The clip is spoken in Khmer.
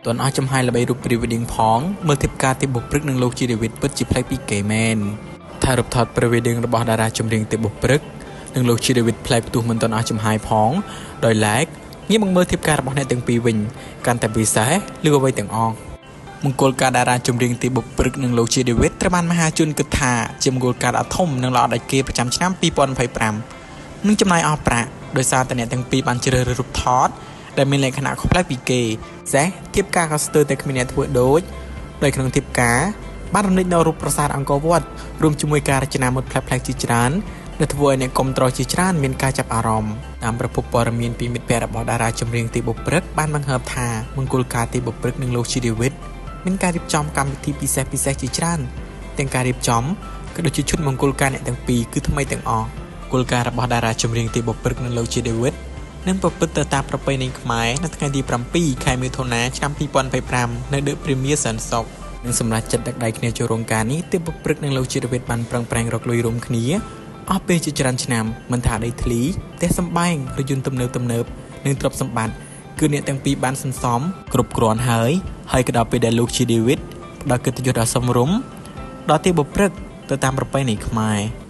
ទាន់អស់ចំហាយល្បីរូប Pre-wedding ផងមើលធៀបការទីបុព្រឹកនិងលោកជាដេវីតពិតជាប្លែកពីគេមែនថារូបថត Pre-wedding របស់តារាចម្រៀងទីបុព្រឹកនិងលោកជាដេវីតប្លែកផ្ទុះមិនទាន់អស់ចំហាយផងដោយឡែកងាកមកមើលធៀបការរបស់អ្នកទាំងពីរវិញកាន់តែពិសេសឬអ្វីទាំងអស់មង្គលការតារាចម្រៀងទីបុព្រឹកនិងលោកជាដេវីតត្រូវបានមហាជនគិតថាជាមង្គលការដ៏ធំនិងល្អដាច់គេប្រចាំឆ្នាំ2025និងចំណាយអស់ប្រាក់ដោយសារតែអ្នកទាំងពីរបានជ្រើសរើសរូបថតដែលមានលក្ខណៈខុសប្លែកពីគេសេះធៀបការក៏ស្ទើរតែគ្មានអ្នកធ្វើដូចដោយក្នុងធៀបការបានរំលេចនៅរូបប្រាសាទអង្គរវត្តរួមជាមួយការរចនាម៉ូដប្លែកៗជាច្រើនដែលធ្វើឲ្យអ្នកគាំទ្រជាច្រើនមានការចាប់អារម្មណ៍តាមប្រភពព័ត៌មានពីមិត្តភ័ក្តិរបស់តារាចម្រៀងទីបុព្រឹកបានបង្ហើបថាមង្គលការទីបុព្រឹកនិងលោកជីដេវីតមានការរៀបចំកម្មវិធីពិសេសៗជាច្រើនទាំងការរៀបចំក៏ដូចជាឈុតមង្គលការអ្នកទាំងពីរគឺថ្មីទាំងអស់គោលការណ៍របស់តារាចម្រៀងទីបុព្រឹកនិងលោកជីដេវីតនឹងប្រព្រឹត្តទៅតាមប្រពៃណីខ្មែរនៅថ្ងៃទី7ខែមិថុនាឆ្នាំ2025នៅ The Premier សែនសុខនិងសម្រាប់ចិត្តដឹកដៃគ្នាចូលរោងការនេះទីបុព្រឹកនិងលោកជីដេវីតបានប្រឹងប្រែងរកលុយរួមគ្នាអស់ពេលជាច្រើនឆ្នាំមិនថាដីធ្លីផ្ទះសម្បែងរថយន្តទំនើបនិងទ្រព្យសម្បត្តិគឺអ្នកទាំងពីរបានសន្សំគ្រប់គ្រាន់ហើយហើយក៏ដល់ពេលដែលលោកជាដេវីតផ្ដល់កិត្តិយសដ៏សមរម្យដល់ទីបុព្រឹកទៅតាមប្រពៃណីខ្មែរ។